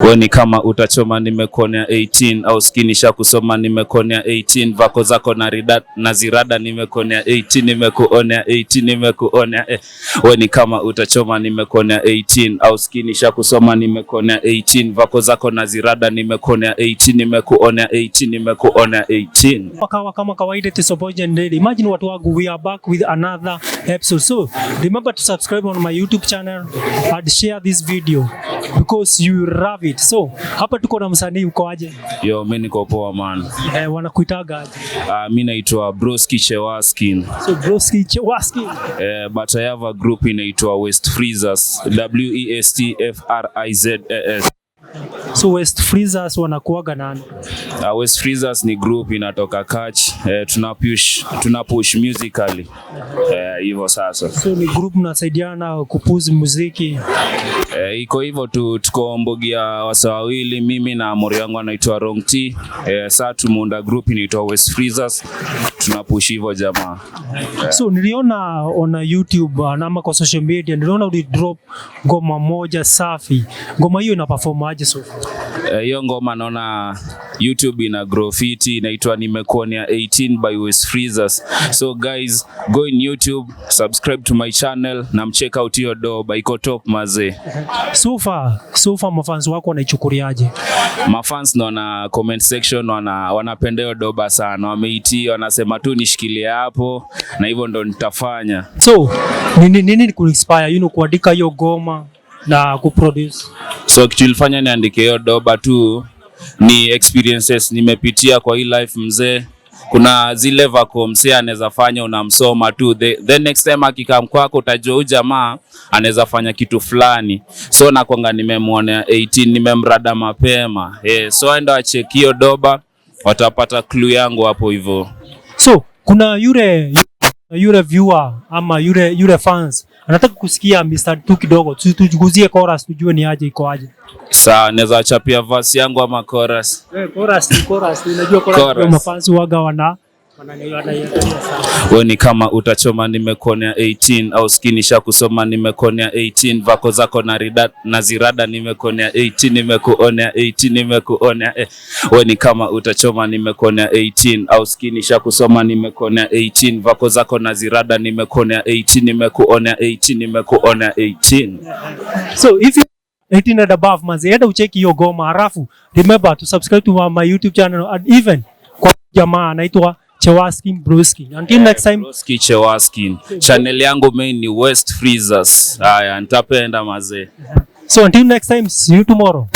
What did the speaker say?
We ni kama utachoma, nimekuonea 18, au skinisha kusoma, nimekuonea 18, vako zako na rida, na zirada, nimekuonea 18, nimekuonea 18, nimekuonea eh. We ni kama utachoma, nimekuonea 18, au skinisha kusoma, nimekuonea 18, vako zako na zirada, nimekuonea 18, nimekuonea 18, nimekuonea 18. Kama kawaida, it is your boy Daily. Imagine, watu wangu, we are back with another episode. So remember to subscribe on my YouTube channel and share this video because you love it. So hapa tuko na msanii, uko aje? Yo, mi niko poa, man. Eh, wanakuitaga aje? Mi naitwa Broski Chewaskin. So Broski Chewaski. But I have a group inaitwa West Freezers, Westfrizas. So West Freezers wanakuaga nani? West Freezers ni group inatoka Kach. Tuna push musically hivyo sasa. So ni group mnasaidiana kupush muziki. Iko hivyo tu, tuko mbogi ya wasa wawili, mimi na mori wangu anaitwa Wrong T. Saa tumeunda group inaitwa West Freezers, tuna push hivyo, jamaa. So niliona on YouTube ama kwa social media niliona uli drop ngoma moja safi. Ngoma hiyo ina perform aje so far? Hiyo ngoma naona YouTube ina grow fiti, inaitwa Nimekuonea 18 by West Freezers. So guys, go in YouTube, subscribe to my channel na mcheck out hiyo doba, iko top, mazee. So far mafans wako wanaichukuliaje? Mafans naona comment section wanapenda hiyo doba sana, wameitii, wanasema tu nishikilie hapo na hivyo ndo nitafanya. So nini nini kuinspire kuandika hiyo ngoma na kuproduce? So kitu ilifanya niandike hiyo doba tu ni experiences nimepitia kwa hii life, mzee. Kuna zile vako msee anaweza fanya, unamsoma tu, the next time akikam kwako utajua huyu jamaa anaweza fanya kitu fulani. So nakwanga nimemwonea 18, nimemrada mapema eh, so aenda wacheki hiyo doba, watapata clue yangu hapo hivyo. So kuna yule viewer ama yule fans anataka kusikia mistari tu kidogo, tuguzie chorus tujue ni aje, iko aje. Sawa, naweza chapia verse yangu ama chorus? Eh, chorus, chorus, unajua chorus, Chorus. ndio mafans waga wanaiangalia sana. We ni kama utachoma, nimekuonea 18, au skinisha kusoma, nimekuonea 18, vako zako na rida, na zirada, nimekuonea 18, nimekuonea 18, nimekuonea eh. We ni kama utachoma, nimekuonea 18, au skinisha kusoma, nimekuonea 18, vako zako na zirada, nimekuonea 18, nimekuonea 18, nimekuonea 18. So if you 18 and above, manze, enda ucheki hiyo goma, halafu remember to subscribe to my YouTube channel and even kwa jamaa anaitwa Chewaskin Broski. Until next time. Broski Chewaskin. Channel yangu main ni West Freezers. Haya, nitapenda, mazee. So until next time, see you tomorrow.